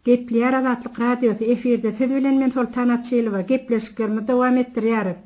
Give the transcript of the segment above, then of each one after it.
Gepleýär Azatlyk Radiosy, efirde siz bilen men Soltan Açylowa, gepleşiklerimizi dowam etdirýäris.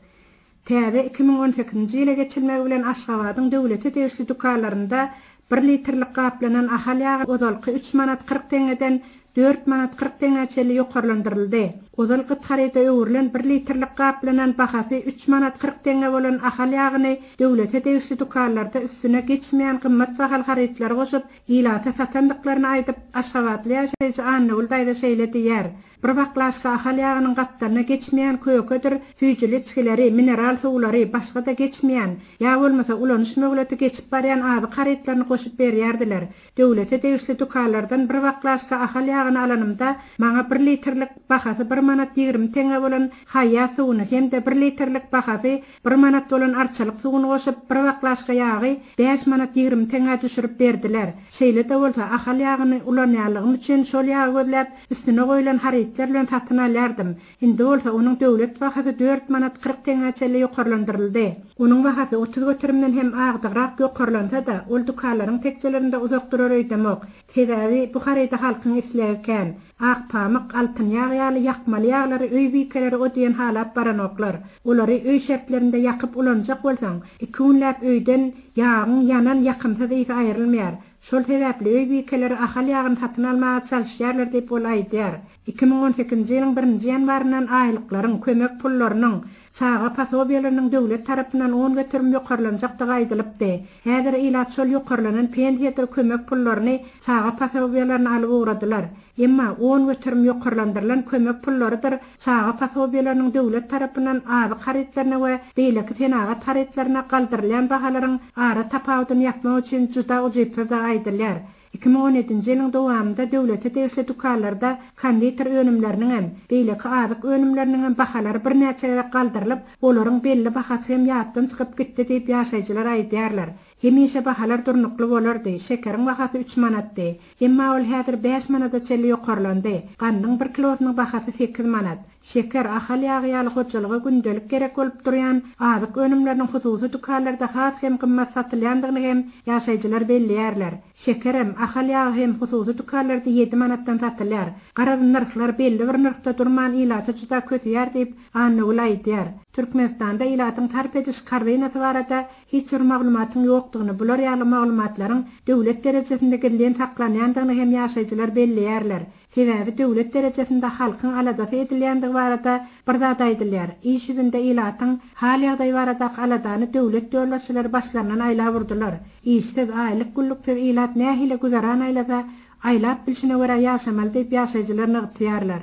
Täze 2018-nji ýyla geçilmegi bilen Aşgabadyň döwlete degişli dükanlarynda bir litrlik gaplanan Ahal ýagy ozalky üç manat 40 teňňeden dört manat 40 teňňä çenli ýokarlandyryldy. Ozal gyt haryda öwrülen bir litrlik gaplanan bahasy üç manat 40 teňňe bolan Ahal ýagyny döwlete degişli dükanlarda üstüne geçmeýän gymmat bahaly harytlary goşup, ilata satandyklaryny aýdyp, aşgabatly ýaşaýjy Annagül daýza şeýle diýýär, Bir baklaşka Ahal ýagynyň gapdalyna geçmeýän kökedir süýjüli içgileri, mineral suwlary, başga-da geçmeýän, ýa bolmasa ulanyş möhleti geçip barýan azyk harytlaryny goşup berýärdiler. Döwlete degişli dükanlardan bir baklaşka Ahal ýagyny alanymda, maňa bir litrlik, bahasy bir manat 20 teňňe bolan Haýýa suwuny hem-de bir litrlik, bahasy Bir manat bolan arçalyk suwuny goşup, bir baklaşka ýagy bäş manat 20 teňňä düşürip berdiler. Şeýle-de bolsa, Ahal ýagyny ulanýanlygym üçin şol ýagy gözläp, üstüne goýlan harytlar bilen satyn alýardym. Indi bolsa onuň döwlet bahasy dört manat 40 teňňä çenli ýokarlandyryldy. Onuň bahasy 30 göterimden hem agdygrak ýokarlansa-da, ol dükanlaryň tekjelerinde uzak durar öýdemok. Sebäbi bu haryda halkyň islegi kän. Ak pamyk, altyn ýag ýaly ýakmaly ýaglary öý bikeleri o diýen halap baranoklar. Olary öý şertlerinde ýakyp ulanjak bolsaň, iki günläp öýden ýagyň ýanan ýakymsyz ysy aýrylmaýar. Şol sebäpli öý bikeleri Ahal ýagyny satyn almaga çalyşýarlar diýip ol aýdýar. 2018-nji ýylyň birinji ýanwaryndan aýlyklaryň, kömek pullarynyň, çaga posobiýalarynyň döwlet tarapyndan 10% ýokarlanjakdygy aýdylypdy. Häzir ilat şol ýokarlanan pensiýadyr kömek pullaryny, çaga posobiýalaryny alyp ugradylar. Emma 10% ýokarlandyrylan kömek pullarydyr çaga posobiýalarynyň döwlet tarapyndan azyk harytlaryna we beýleki senagat harytlaryna galdyrylýan bahalaryň ara tapawudyny ýapmak üçin juda ujypsyzdygy aýdylýar. 2017-nji ýylyň dowamynda döwlete degişli dükanlarda konditer önümleriniňem, beýleki azyk önümleriniňem bahalary birnäçe gezek galdyrylyp, olaryň belli bahasy hem ýatdan çykyp gitdi diýip ýaşaýjylar aýdýarlar. Hemişe bahalar durnukly bolardy, şekeriň bahasy üç manatdy. Emma ol häzir bäş manada çenli ýokarlandy. Gandyň bir kilosynyň bahasy sekiz manat. Şeker, Ahal ýagy ýaly hojalyga gündelik gerek bolup durýan azyk önümleriniň hususy dükanlarda has hem gymmat satylýandygyny hem ýaşaýjylar belleýärler. Şekerem, Ahal ýagy hem hususy dükanlarda ýedi manatdan satylýar. Garaz, nyrhlar belli bir nyrhda durman ilaty juda köseýär diýip, Annagül aýdýar. Türkmenistanda ilatyň sarp ediş korzinasy barada hiç bir maglumatyň ýokdugyny, bular ýaly maglumatlaryň döwlet derejesinde gizlin saklanýandygyny hem ýaşaýjylar belleýärler. Sebäbi döwlet derejesinde halkyň aladasy edilýändigi barada bir zat aýdylýar, iş ýüzünde ilatyň hal-ýagdaýy baradaky aladany döwlet ýolbaşçylary başlaryndan aýlap urdular. Işsiz, aýlyk-günlüksiz ilat nähili güzeran aýlasa, aýlap bilşine görä ýaşamaly diýip ýaşaýjylar nygtaýarlar.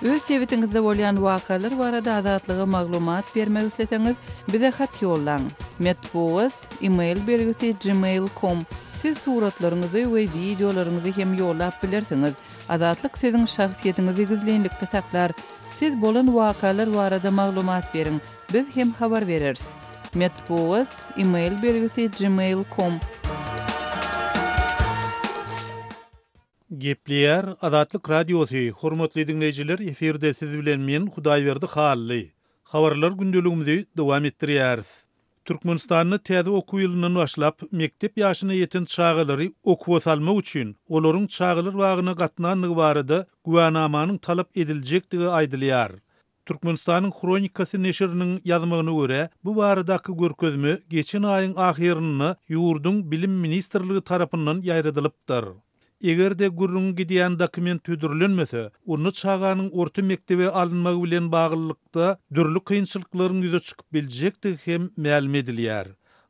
Öz sebitiňizde bolýan wakalar barada Azatlyga maglumat bermek isleseňiz, bize hat ýollaň. Metbugat, e-mail belgisi gmail com. Siz suratlaryňyzy we wideolaryňyzy hem ýollap bilersiňiz. Azatlyk siziň şahsyýetiňizi gizlinlikde saklar. Siz bolan wakalar barada maglumat beriň, biz hem habar bereris. Metbugat, e-mail belgisi gmail com. Gepleýär Azatlyk Radiosy, Hormatly diňleýjiler efirde siz bilen men Hudaýberdi Hally. Habarlar gündeligimizi dowam etdirýäris. Türkmenistanda täze okuw ýylyndan başlap, mekdep ýaşyna ýeten çagalary okuwa salmak üçin, olaryň çagalar bagyna gatnandygy barada güwänamanyň talap ediljekdigi aýdylýar. Türkmenistanyň Hronikasy neşiriniň ýazmagyna görä, bu baradaky görkezme geçen aýyň ahyrynda ýurduň Bilim ministrligi tarapyndan ýaýradylypdyr. Eger-de gürrüňi gidýän dokument hödürlenmese, onda çaganyň orta mekdebe alynmagy bilen baglylykda dürli kynçylyklaryň ýüze çykyp biljekdigi hem mälim edilýär.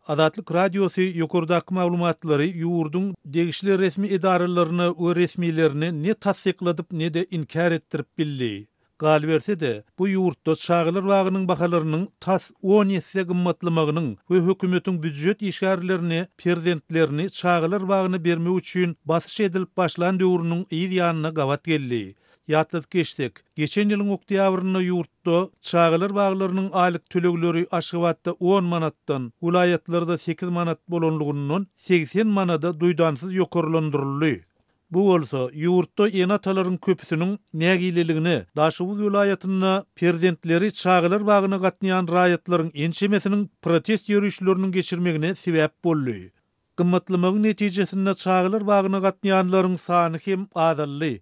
Azatlyk Radiosy ýokardaky maglumatlary ýurduň degişli resmi edaralaryna we resmilerine ne tassykladyp ne-de inkär etdirip bildi. Galyberse-de, bu ýurtda çagalar bagynyň bahalarynyň tas on esse gymmatlamagynyň we hökümetiň býujet işgärlerine perzentlerini çagalar bagyna bermek üçin basyş edilip başlan döwrüniň yz ýanyna gabat geldi. Ýatladyp geçsek, geçen ýylyň oktýabrynda ýurtda çagalar baglarynyň aýlyk tölegleri Aşgabatda on manatdan, welaýatlarda sekiz manat bolanlygyndan 80 manada duýdansyz ýokarlandyryldy. Bu bolsa, ýurtda ene-atalaryň köpüsiniň nägileligine, Daşoguz welaýatynda perzentleri çagalar bagyna gatnaýan raýatlaryň ençemesiniň protest ýörişleriniň geçirmegine sebäp boldy. Gymmatlamagyň netijesinde çagalar bagyna gatnaýanlaryň sany hem azaldy.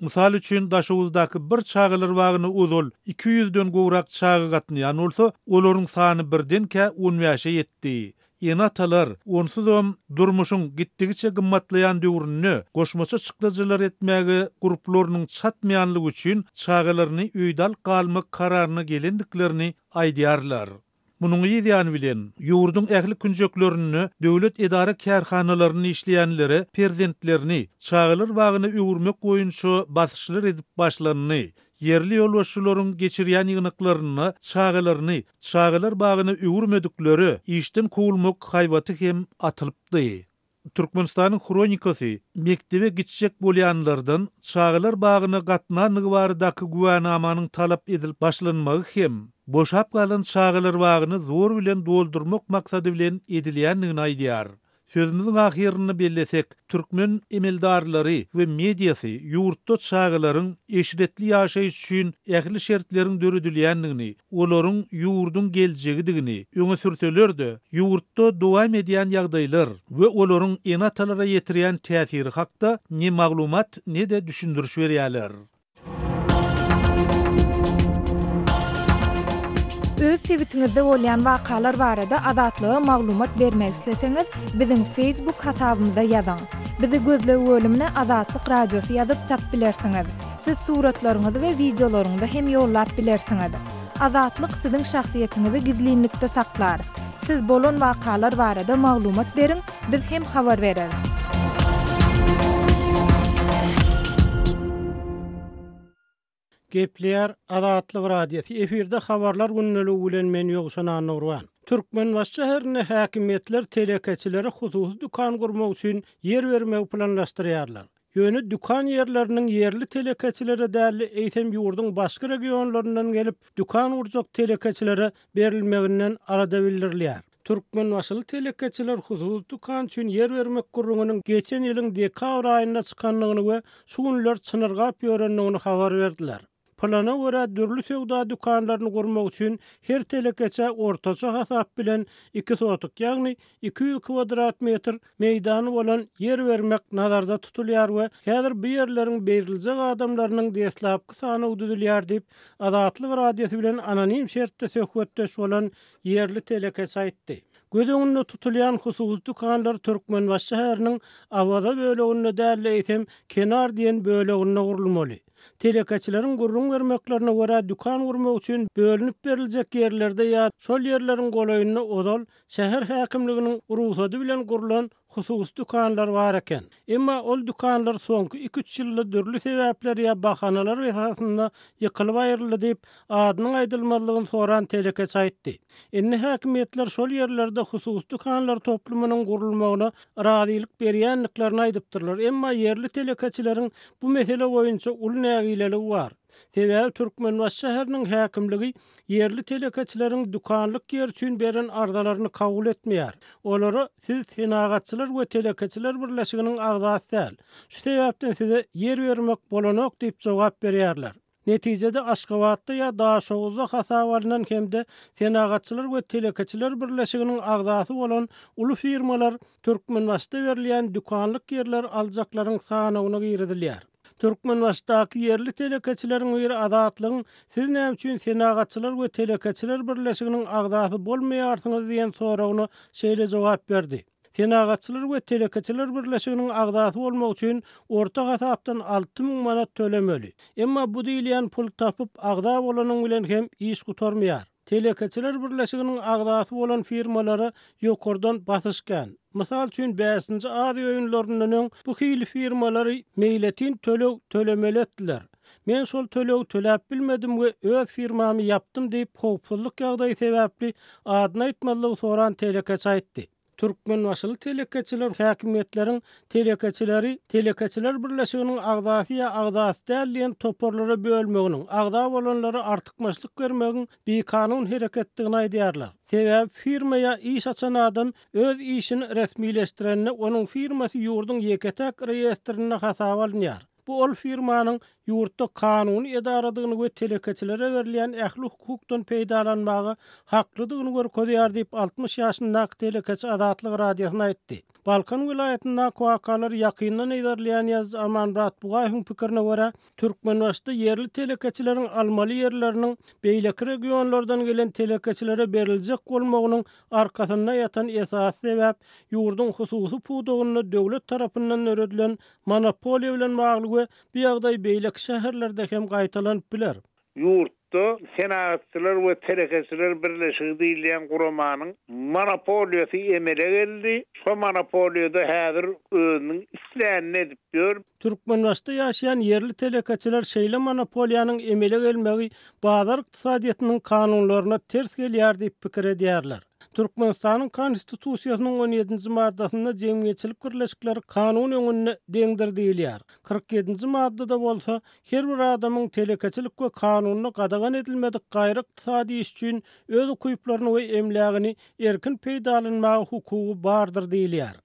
Mysal üçin, Daşoguzdaky bir çagalar bagyna ozal 200 den gowrak çaga gatnaýan bolsa, olaryň sany birdenkä on bäşe ýetdi. Ene-atalar, onsuzam durmuşyň gitdigiçe gymmatlaýan döwründe goşmaça çykdajylar etmäge gurplarynyň çatmaýanlygy üçin çagalaryny öýde alyp galmak kararyna gelendiklerini aýdýarlar. Munuň yz ýany bilen, ýurduň ähli künjeklerinde döwlet edara-kärhanalarynda işleýänlere perzentlerini çagalar bagyna öwürmek boýunça basyşlar edip başlandy. Ýerli ýolbaşçylaryň geçirýän ýygnaklarynda çagalaryny çagalar bagyna öwürmediklere işden kowulmak haýbaty hem atylypdy. Türkmenistanyň Hronikasy mekdebe gitjek bolýanlardan çagalar bagyna gatnandygy baradaky güwänamanyň talap edilip başlanmagy hem boşap galan çagalar bagyny zor bilen doldurmak maksady bilen edilýändigini aýdýar. Sözümiziň ahyrynda bellesek, türkmen emeldarlary we mediasy ýurtda çagalaryň eşretli ýaşaýyş üçin ähli şertleriň döredilýändigini, olaryň ýurduň geljegidigini öňe sürseler-de, ýurtda dowam edýän ýagdaýlar we olaryň ene-atalara ýetirýän täsiri hakda ne maglumat, ne-de düşündiriş berýärler. Öz sebitiňizde bolýan wakalar barada Azatlyga maglumat bermek isleseňiz, biziň Facebook hasabymyza ýazyň. Bizi gözleg bölümine Azatlyk Radiosy ýazyp tap bilersiňiz. Siz suratlaryňyzy we wideolaryňyzy hem ýollap bilersiňiz. Azatlyk siziň şahsyýetiňizi gizlinlikde saklar. Siz bolan wakalar barada maglumat beriň, biz hem habar bereris. Gepleýär Azatlyk Radiosy, efirde Habarlar gündeligi bilen men Ýowşan Annagurban. Türkmenbaşy şäherinde häkimiýetler telekeçilere hususy dükan gurmak üçin ýer bermegi planlaşdyrýarlar. Ýöne dükan ýerleriniň ýerli telekeçilere däl-de, eýsem ýurduň başga regionlaryndan gelip, dükan gurjak telekeçilere berilmeginden alada bildirilýär. Türkmenbaşyly telekeçiler hususy dükan üçin ýer bermek gürrüňiniň geçen ýylyň dekabr aýynda çykandygyny we şu günler çynyrgap ýörendigini habar berdiler. Plana görä, dürli söwda dükanlaryny gurmak üçin her telekeçä ortaça hasap bilen iki sotuk, ýagny 200 kwadrat metr meýdany bolan ýer bermek nazarda tutulýar we häzir bu ýerleriň beriljek adamlarynyň deslapky sanawy düzülýär diýip, Azatlyk Radiosy bilen anonim şertde söhbetdeş bolan ýerli telekeçi aýtdy. Göz öňünde tutulýan hususy dükanlar Türkmenbaşy şäheriniň Awaza böleginde däl-de, eýsem, Kenar diýen böleginde gurulmaly. Telekeçileriň gürrüň bermeklerine görä, dükan gurmak üçin bölünip beriljek ýerlerde ýa şol ýerleriň golaýynda ozal şäher häkimliginiň rugsady bilen gurlan hususy dükanlar bar eken. Emma ol dükanlar soňky iki-üç ýylda dürli sebäpler ýa bahanalar esasynda ýykylyp aýryldy diýip, adynyň aýdylmazlygyny soran telekeçi aýtdy. Indi häkimiýetler şol ýerlerde hususy dükanlar toplumynyň gurulmagyna razylyk berýändiklerini aýdypdyrlar, emma ýerli telekeçileriň bu mesele boýunça uly nägileligi bar. Sebäbi Türkmenbaşy şäheriniň häkimligi ýerli telekeçileriň dükanlyk ýer üçin beren arzalaryny kabul etmeýär. Olara siz Senagatçylar we telekeçiler birleşiginiň agzasy däl. Şu sebäpden size ýer bermek bolanok diýip jogap berýärler. Netijede Aşgabatda ýa Daşoguzda hasaba alnan hem-de Senagatçylar we telekeçiler birleşiginiň agzasy bolan uly firmalar Türkmenbaşyda berilýän dükanlyk ýerleri aljaklaryň sanawyna girizilýär. Türkmenbaşydaky ýerli telekeçileriň biri Azatlygyň Siz näme üçin Senagatçylar we telekeçiler birleşiginiň agzasy bolmaýarsyňyz diýen soragyna şeýle jogap berdi. Senagatçylar we telekeçiler birleşiginiň agzasy bolmak üçin orta hasapdan 6000 manat tölemeli. Emma bu diýilýän puly tapyp, agza bolanyň bilen hem iş gutarmaýar. Telekeçiler birleşiginiň agzasy bolan firmalara ýokardan basyş kän. Mysal üçin, bäşinji Aziýa oýunlaryndan öň bu hili firmalary meýletin töleg tölemeli etdiler. Men şol tölegi töläp bilmedim we öz firmamy ýapdym diýip, howpsuzlyk ýagdaýy sebäpli adyny aýtmazlygy soran telekeçi aýtdy. Türkmenbaşyly telekeçiler häkimiýetleriň telekeçileri Telekeçiler birleşiginiň agzasy ýa agzasy däl diýen toparlara bölmeginiň, agza bolanlara artykmaçlyk bermegiň bikanun hereketdigini aýdýarlar. Sebäbi firma ýa iş açan adam öz işini resmileşdirende onuň firmasy ýurduň ýeke-täk reýestrinde hasaba alynýar. Bu ol firmanyň ýurtda kanuny edaradygyny we telekeçilere berilýän ähli hukukdan peýdalanmaga haklydygyny görkezýär diýip, 60 ýaşyndaky telekeçi Azatlyk Radiosyna aýtdy. Balkan welaýatyndaky wakalary ýakyndan yzarlaýan ýazyjy Amanmyrat Bugaýewiň pikirine görä, Türkmenbaşyda ýerli telekeçileriň almaly ýerleriniň beýleki regionlardan gelen telekeçilere beriljek bolmagynyň arkasynda ýatan esasy sebäp ýurduň hususy pudagynda döwlet tarapyndan döredilen monopoliýa bilen bagly we bu ýagdaý beýleki şäherlerde hem gaýtalanyp biler. Ýurtda Senagatçylar we telekeçiler birleşigi diýilýän guramanyň monopoliýasy emele geldi. Şo monopoliýada häzir özüniň islänini edip ýör. Türkmenbaşyda ýaşaýan ýerli telekeçiler şeýle monopoliýanyň emele gelmegi bazar ykdysadyýetiniň kanunlaryna ters gelýär diýip pikir edýärler. Türkmenistanyň Konstitusiýasynyň on ýedinji maddasynda jemgyýetçilik birleşikleri kanun öňünde deňdir diýilýär. 47-nji maddada bolsa, her bir adamyň telekeçilik we kanunda gadagan edilmedik gaýry ykdysady iş üçin öz ukyplaryny we emlägini erkin peýdalanmaga hukugy bardyr diýilýär.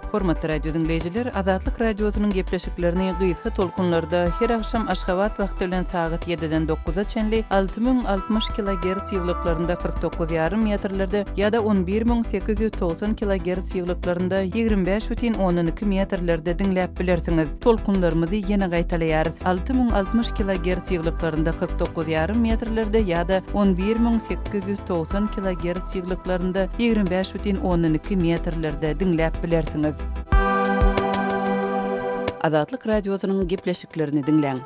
Hormatly radio diňleýjiler, Azatlyk Radiosynyň gepleşiklerini gysga tolkunlarda her agşam Aşgabat wagty bilen sagat ýediden dokuza çenli 6060 kilogerts ýyglyklarynda 49 ýarym metrlerde ýa-da 11890 kilogerts ýyglyklarynda 25 bütin ondan iki metrlerde diňläp bilersiňiz. Tolkunlarymyzy ýene gaýtalaýarys, 6060 kilogerts ýyglyklarynda 49 ýarym metrlerde ýa-da 11890 kilogerts ýyglyklarynda 25 bütin ondan iki metrlerde diňläp bilersiňiz. Azatlyk Radiosynyň gepleşiklerini diňläň.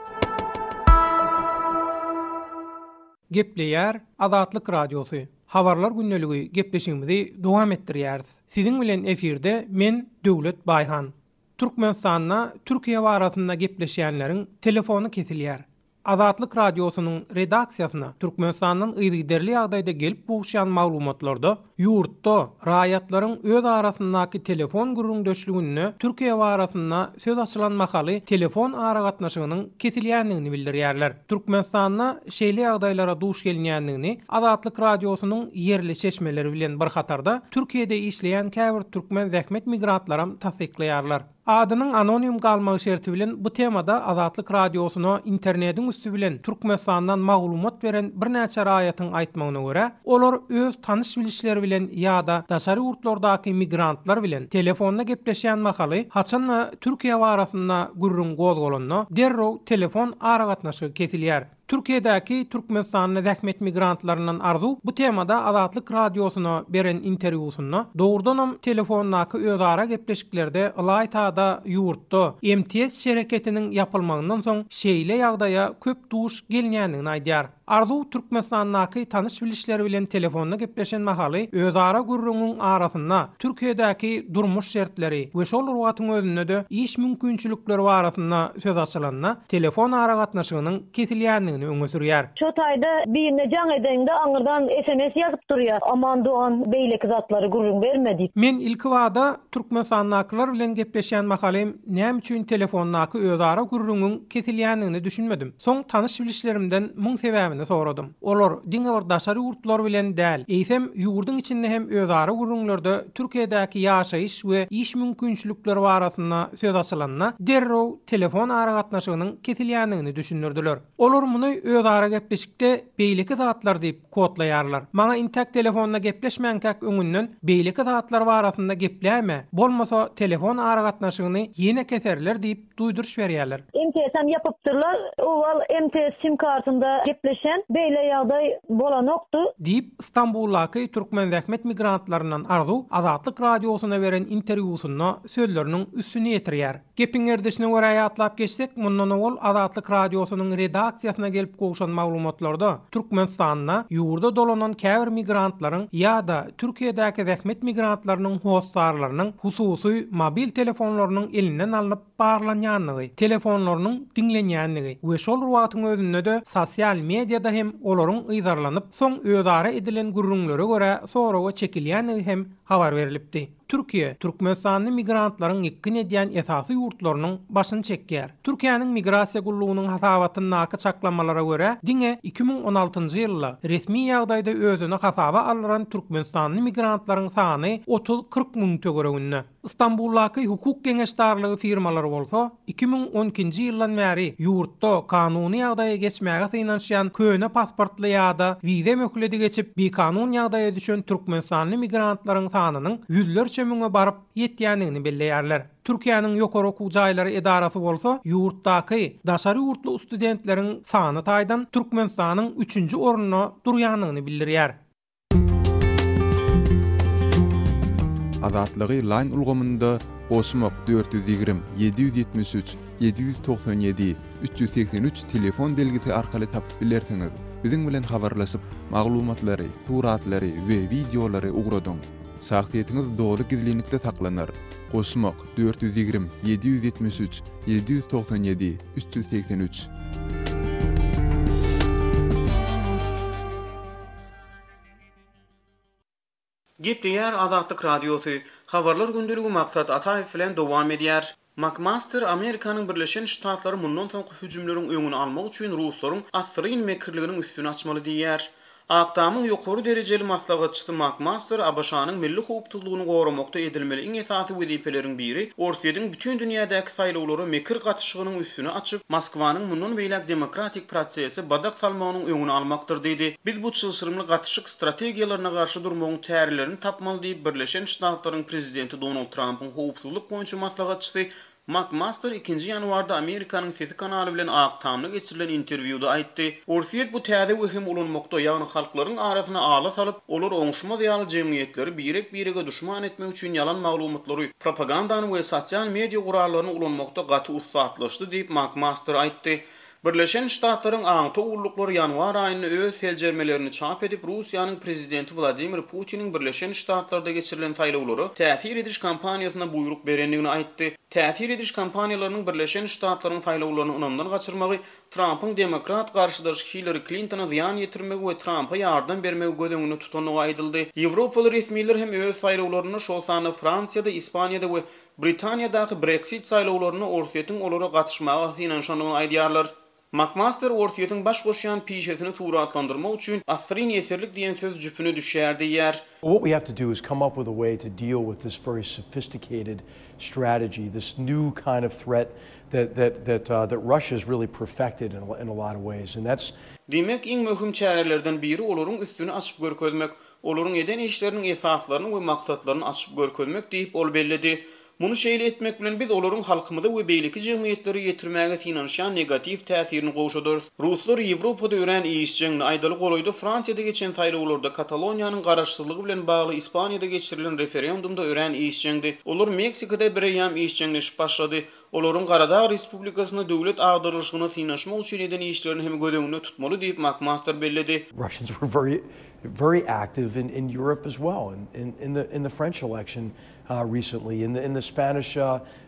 Gepleýär Azatlyk Radiosy, Habarlar gündeligi gepleşigimizi dowam etdirýäris. Siziň bilen efirde men Döwlet Baýhan. Türkmenistanda Türkiýe barasynda gepleşýänleriň telefony kesilýär. Azatlyk Radiosynyň redaksiýasyna Türkmenistandan yzygiderli ýagdaýda gelip gowuşýan maglumatlarda ýurtda raýatlaryň öz arasyndaky telefon gürrüňdeşliginde Türkiýe barasynda söz açylan mahaly telefon aragatnaşygynyň kesilýändigini bildirýärler. Türkmenistanda şeýle ýagdaýlara duş gelinýändigini Azatlyk Radiosynyň ýerli çeşmeleri bilen bir hatarda Türkiýede işleýän käbir türkmen zähmet migrantlaram tassyklaýarlar. Adynyň anonim galmagy şerti bilen bu temada Azatlyk Radiosyna internediň üsti bilen Türkmenistandan maglumat beren birnäçe raýatyň aýtmagyna görä, olar öz tanyş-bilişleri bilen ýa-da daşary ýurtlardaky migrantlar bilen telefonda gepleşýän mahaly, haçan-da Türkiýe barasynda gürrüň gozgalanda, derrew telefon aragatnaşygy kesilýär. Türkiýedäki türkmenistanly zähmet migrantlaryndan Arzuw bu temada Azatlyk Radiosyna beren interwýusynda, dogrudanam telefondaky özara gepleşiklerde ylaýta-da ýurtda MTS şereketiniň ýapylmagyndan soň şeýle ýagdaýa köp duş gelinýändigini aýdýar. Arzuw Türkmenistandaky tanyş-bilişleri bilen telefonda gepleşen mahaly özara gürrüňiň arasynda Türkiýedäki durmuş şertleri we şol bir wagtyň özünde-de iş mümkinçilikleri barasynda söz açylanda, telefon aragatnaşygynyň kesilýändigini öňe sürýär. Şo taýda birine jaň edeňde aňyrdan sms ýazyp durýar, Aman dogan beýleki zatlary gürrüň berme diýip. Men ilkibada Türkmenistandakylar bilen gepleşýän mahalym näme üçin telefondaky özara gürrüňiň kesilýändigine düşünmedim. Soň tanyş-bilişlerimden muň sebäbini soradym. Olar diňe bir daşary ýurtlular bilen däl, eýsem, ýurduň içinde hem özara gürrüňlerde Türkiýedäki ýaşaýyş we iş mümkinçilikleri barasynda söz açylanda, derrew telefon aragatnaşygynyň kesilýändigini düşündirdiler. Olar muny özara gepleşikde beýleki zatlar diýip kodlaýarlar. Maňa intäk telefonda gepleşmänkäk öňünden beýleki zatlar barasynda gepläýme, bolmasa telefon aragatnaşygyny ýene keserler diýip duýduryş berýärler. MTS-em ýapypdyrlar. Owal MTS sim kartynda gepleşen beýle ýagdaý bolanokdy. Diýip, Stambuldaky türkmen zähmet migrantlaryndan Arzuw Azatlyk Radiosyna beren interwýusynda sözleriniň üstüni ýetirýär. Gepiň gerdişine görä ýatlap geçsek, mundan owal Azatlyk Radiosynyň redaksiýasyna gelip gowşan maglumatlarda Türkmenistanda ýurda dolanan käbir migrantlaryň ýa-da Türkiýedäki zähmet migrantlarynyň hossarlarynyň hususy mobil telefonlarynyň elinden alnyp barlanýandygy, telefonlarynyň diňlenýändigi we şol bir wagtyň özünde-de sosial mediada hem olaryň yzarlanyp, soň özara edilen gürrüňlere görä soraga çekilýändigi hem habar berlipdi. Türkiýe türkmenistanly migrantlaryň ýykgyn edýän esasy ýurtlarynyň başyny çekýär. Türkiýäniň Migrasiýa gullugynyň hasabatyndaky çaklamalara görä, diňe 2016-njy ýylda resmi ýagdaýda özüni hasaba aldyran türkmenistanly migrantlaryň sany otuz-kyrk müň töwereginde. Stambuldaky hukuk geňeşdarlygy firmalary bolsa, 2012-nji ýyldan bäri ýurtda kanuny ýagdaýa geçmäge synanyşýan köne pasportly ýa-da wiza möhledi geçip, bikanun ýagdaýa düşen türkmenistanly migrantlaryň sanynyň ýüzlerçe müňe baryp ýetýändigini belleýärler. Türkiýäniň ýokary okuw jaýlary edarasy bolsa, ýurtdaky daşary ýurtly studentleriň sany taýdan Türkmenistanyň üçünji orunda durýandygyny bildirýär. Azatlygy Line ulgamynda goşmak 420 773 797 383 telefon belgisi arkaly tapyp bilersiňiz. Biziň bilen habarlaşyp, maglumatlary, suratlary we wideolary ugradyň. Şahsyýetiňiz doly gizlinlikde saklanar. Goşmak 420 773 797 383. Gepleýär Azatlyk Radiosy, Habarlar gündeligi Maksat Ataýew bilen dowam edýär. Makmaster Amerikanyň Birleşen Ştatlary mundan soňky hüjümleriň öňüni almak üçin ruslaryň assyryn mekirliginiň üstüni açmaly diýýär. Ak Tamyň ýokary derejeli maslahatçysy Makmaster ABŞ-nyň milli howpsuzlygyny goramakda edilmeli iň esasy wezipeleriň biri Orsýetiň bütin dünýädäki saýlawlara mekir gatyşygynyň üstüni açyp, Moskwanyň mundan beýläk demokratik prosese badak salmagynyň öňüni almakdyr diýdi. Biz bu çylşyrymly gatyşyk strategiýalaryna garşy durmagyň tärlerini tapmaly diýip, Birleşen Ştatlaryň prezidenti Donald Trampyň howpsuzlyk boýunça maslahatçysy Makmaster ikinji ýanwarda Amerikanyň Sesi kanaly bilen Ak Tamda geçirilen interwýuda aýtdy. Orsýet bu täze wehimi ulanmakda, ýagny halklaryň arasyna ala salyp, olar oňuşmaz ýaly jemgyýetleri birek-birege duşman etmek üçin ýalan maglumatlary, propagandany we sosial media gurallaryny ulanmakda gaty ussatlaşdy diýip, Makmaster aýtdy. Birleşen Ştatlaryň aňtaw gulluklary ýanwar aýynda öz seljermelerini çap edip, Russiýanyň prezidenti Wladimir Putiniň Birleşen Ştatlarda geçirilen saýlawlara täsir ediş kampaniýasyna buýruk berendigini aýtdy. Täsir ediş kampaniýalarynyň Birleşen Ştatlaryň saýlawlaryny ynamdan gaçyrmagy, Trampyň demokrat garşydaşy Hillari Klintona zyýan ýetirmegi we Trampa ýardam bermegi göz öňünde tutandygy aýdyldy. Ýewropaly resmiler hem öz saýlawlarynda, şol sanda Fransiýada, Ispaniýada we Britaniýadaky Breksit saýlawlarynda Orsýetiň olara gatyşmaga synanyşandygyny aýdýarlar. Makmaster Orsýetiň baş goşýan pişesini suratlandyrmak üçin assyryn ýeserlik diýen söz jüpüne düşýär diýýär. What we have to do is come up with a way to deal with this very sophisticated strategy, this new kind of threat that that that that Russia's really perfected in in a lot of ways and that's Diýmek, iň möhüm çärelerden biri olaryň üstüni açyp görkezmek. Olaryň eden işleriniň esaslaryny we maksatlaryny açyp görkezmek diýip, ol belledi. Muny şeýle etmek bilen biz olaryň halkymyza we beýleki jemgyýetlere ýetirmäge synanyşýan negatiw täsirini gowşadarys. Ruslar Ýewropada örän işjeňdi. Aýdaly, golaýda Fransiýada geçen saýlawlarda, Kataloniýanyň garaşsyzlygy bilen bagly Ispaniýada geçirilen referendumda örän işjeňdi. Olar Meksikada bireýýäm işjeňleşip başlady. Olaryň Garadag Respublikasynda döwlet agdarylyşygyna synanyşmak üçin eden işlerini hem göz öňünde tutmaly diýip, Makmaster belledi. Russians were very very active in in Europe as well in in in the in the French election recently in the in the Spanish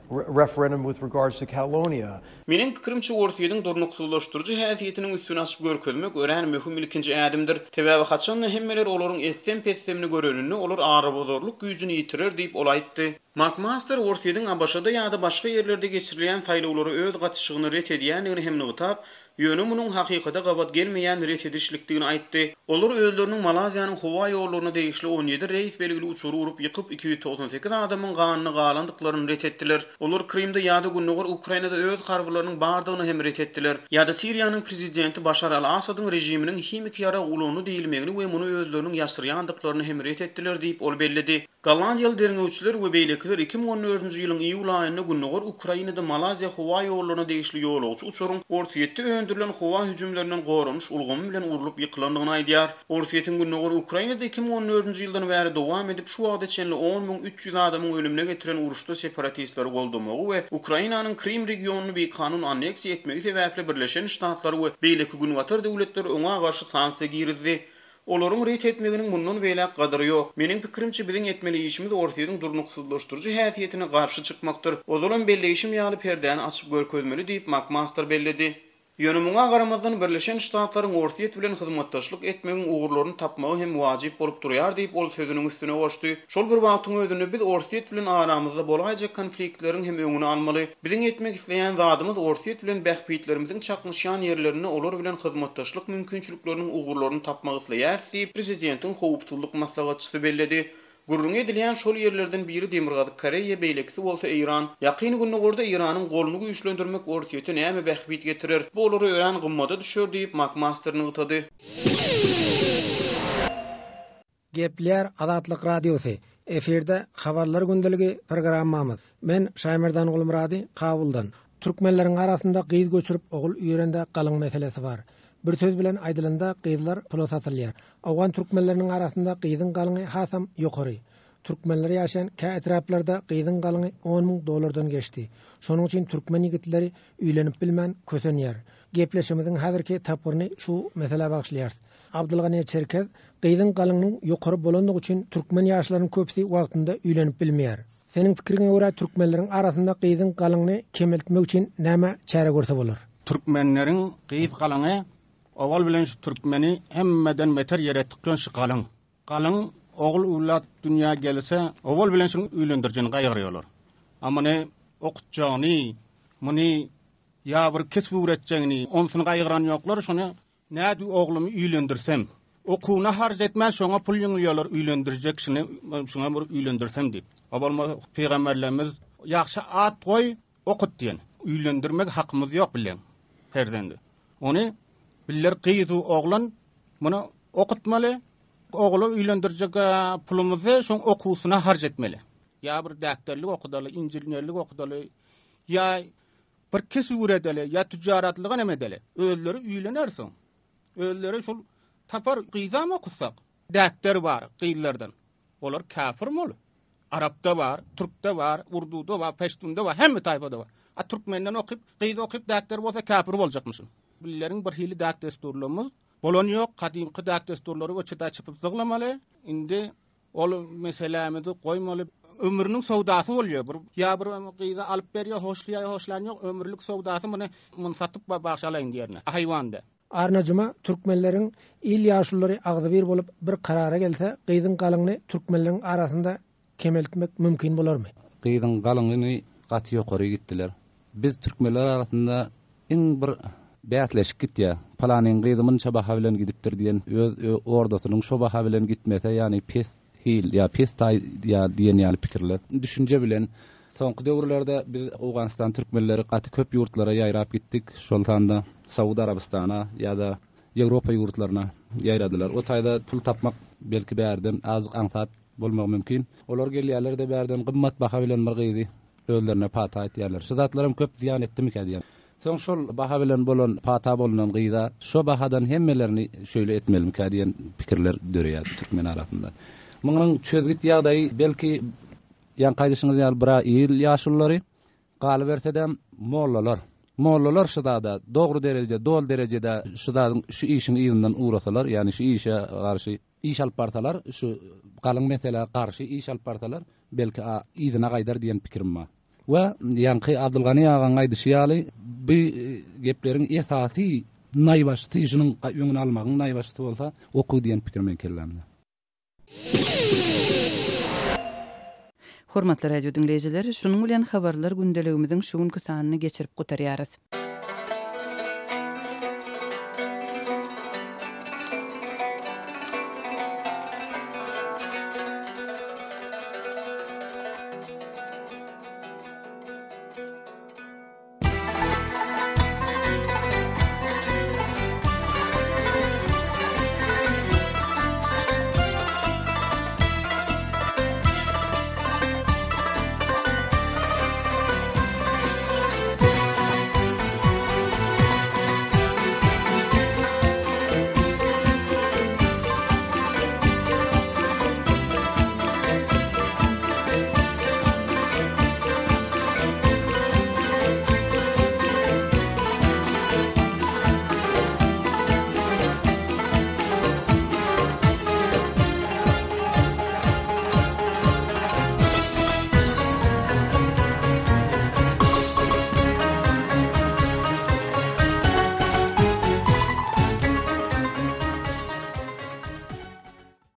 referendum with regards to Catalonia. Meniň pikirimçe Orsýetiň durnuksyzlaşdyryjy häsiýetiniň üstüni açyp görkezmek örän möhüm ilkinji ädimdir. Sebäbi haçanda hemmeler olaryň etsem-pessemini göreninde olar arabozarlyk güýjüni ýitirer diýip ol aýtdy. Makmaster Orsýetiň ABŞ-da ýa-da başga ýerlerde geçirilýän saýlawlara öz gatyşygyny ret edýändigini hem nygtap, ýöne munuň hakykata gabat gelmeýän ret edişlikdigini aýtdy. Olar özleriniň Malaýziýanyň howa ýollaryna degişli 17 reýs belgili uçary urup ýykyp, 298 adamyň ganyna galandyklaryny ret etdiler. Olar Krymda ýa-da gündogar Ukrainada öz harbylarynyň bardygyny hem ret etdiler. Ýa-da Siriýanyň prezidenti Başar al-Asadyň režiminiň himiki ýarag ulandy diýilmegini we muny özleriniň ýaşyrýandyklaryny hem ret etdiler diýip, ol belledi. Gollandiýaly derňewçiler we beýlekiler 2014-nji ýylyň iýul aýynda gündogar Ukrainada Malaýziýa howa ýollaryna degişli ýolagçy uçaryň Orsýetde öndürilen howa hüjümlerinden goranyş ulgamy bilen urlup ýykylandygyny aýdýar. Orsýetiň gündogar Ukrainada 2014-nji ýyldan bäri dowam edip, şu wagta çenli 10 300 adamyň ölümine getiren uruşda separatistleri goldamagy we Ukrainanyň Krym regionyny bikanun anneksiýa etmegi sebäpli Birleşen Ştatlary we beýleki günbatar döwletleri oňa garşy sanksiýa girizdi. Olaryň ret etmeginiň mundan beýläk gadyry ýok. Meniň pikirimçe, biziň etmeli işimiz Orsýetiň durnuksyzlaşdyryjy häsiýetine garşy çykmakdyr. Ozalam belleýşim ýaly, perdäni açyp görkezmeli diýip, Makmaster belledi. Ýöne muňa garamazdan, Birleşen Ştatlaryň Orsýet bilen hyzmatdaşlyk etmegiň ugurlaryny tapmagy hem wajyp bolup durýar diýip, ol sözüniň üstüne goşdy. Şol bir wagtyň özünde biz Orsýet bilen aramyzda bolaýjak konfliktleriň hem öňüni almaly. Biziň etmek isleýän zadymyz Orsýet bilen bähbitlerimiziň çaknyşýan ýerlerinde olar bilen hyzmatdaşlyk mümkinçilikleriniň ugurlaryny tapmak isleýäris diýip, prezidentiň howpsuzlyk maslahatçysy belledi. Gürrüňi edilýän şol ýerlerden biri Demirgazyk Koreýa, beýlekisi bolsa Eýran. Ýakyn Gündogarda Eýranyň goluny güýçlendirmek Orsýete näme bähbit getirer? Bu olara örän gymmada düşer diýip, Makmaster nygtady. Gepleýär Azatlyk Radiosy, Efirde Habarlar gündeligi programmamyz. Men Şaýmerdan Gulmyrady, Kabuldan. Türkmenleriň arasynda gyz göçürip ogul üýrende galyň meselesi bar. Bir söz bilen aýdylanda gyzlar pula satylýar. Owgan türkmenleriniň arasynda gyzyň galyňy hasam ýokary. Türkmenler ýaşaýan kä etraplarda gyzyň galyňy 10 müň dollardan geçdi. Şonuň üçin türkmen ýigitleri öýlenip bilmän kösenýär. Gepleşigimiziň häzirki tapgyryny şu meselä bagyşlaýarys. Abdylgany Çerkez, Gyzyň galyňynyň ýokary bolandygy üçin türkmen ýaşlarynyň köpüsi wagtynda öýlenip bilmeýär. Seniň pikiriňe görä türkmenleriň arasynda gyzyň galyňyny kemeltmek üçin näme çäre görse bolar? Türkmenleriň gyz galyňy owal bilen şu türkmeni hemmeden beter ýere tykýan şu galyň. Galyň ogul öwlat dünýä gelse owal bilen şuň öýlendirijini gaýgyrýarlar. A muny okutjagyny, muny ýa bir kesp öwretjegini onsuny gaýgyran ýoklar şony Nädip oglumy üýlendirsem? Okuwyna harç etmän şoňa pul ýygnýarlar üýlendirjek şuny şuňa bir üýlendirsem diýip. A bolmasa pygamberlerimiz ýagşy at goý, okut diýen. Üýlendirmek hakymyz ýok bileň perzendi. Ony biller gyz u oglan muny okutmaly. Ogla üýlendirjek pulumyzy şoň okuwysyna harç etmeli. Ýa bir däkderlik okudaly, injilnerlik okudaly, ýa Bir kesip üredeli, ýa tüjjaratlyga neme edeli. Özleri üýlener soň. Özleri şol tapar gyzam okutsak. Däpder bar gyzlardan. Olar käfirmi ol? Arapda bar, türkde bar, urduda bar, peştunda bar, hemme taýpada bar. A türkmenden okyp, gyz okyp däpder bolsa käfir boljakmyşyn. Billeriň bir hili däp-dessurlarymyz bolany ýok. Gadymky däp-dessurlary öçüdä çypyp zyglamaly. Indi Ol meselämizi goýmaly. Ömrüniň söwdasy bolýar. Bir ýa bir gyzy alyp berýär, hoşlaýar, hoşlan ýok. Ömürlik söwdasy muny muny satyp bagş alaýyn diýerine. Haýwan-da. Arnajuma türkmenleriň il ýaşululary agzybir bolup bir karara gelse gyzyň galyňyny türkmenleriň arasynda kemeltmek mümkin bolarmy? Gyzyň galyňyny gaty ýokary gitdiler. Biz türkmenler arasynda iň bir bäsleşik gitýär. Palanyň gyzy munça baha bilen gidipdir diýen öz ordasynyň şo baha bilen gitmese ýagny pes hil ýa pes taý ýa diýen ýaly pikirler, düşünje bilen soňky döwürlerde biz Owganystan türkmenleri gaty köp ýurtlara ýaýrap gitdik, şol sanda Saud Arabystana ýa-da Ýewropa ýurtlaryna ýaýradylar. O taýda pul tapmak belki bärden azjyk aňsat bolmagy mümkin. Olar gelýärler-de bärden gymmat baha bilen bir gyzy Özlerine pata etýärler. Şu zatlaram köp zyýan etdimikä diýýän. Soň şol baha bilen bolan pata bolunan gyza şo bahadan hemmelerini şöýle etmelimikä diýen pikirler döreýär türkmen arasynda. Munuň çözgüt ýagdaýy belki ýaňky aýdyşyňyz ýaly bira il ýaşululary, galybersedem mollalar. Mollalar şu zada dogry derejede, doly derejede şu zadyň şu işiň yzyndan ugrasalar, ýagny şu işe garşy Iş alyp barsalar, şu galyň meselä garşy iş alyp barsalar, belki a yzyna gaýdar diýen pikirim bar. We ýaňky Abdylgany agaň aýdyşy ýaly, bu gepleriň esasy naýbaşysy, şunuň öňüni almagyň naýbaşysy bolsa okuw diýen pikir meň kellämde. Hormatly radio diňleýjiler, şunuň bilen Habarlar gündeligimiziň şu günki sanyny geçirip gutarýarys.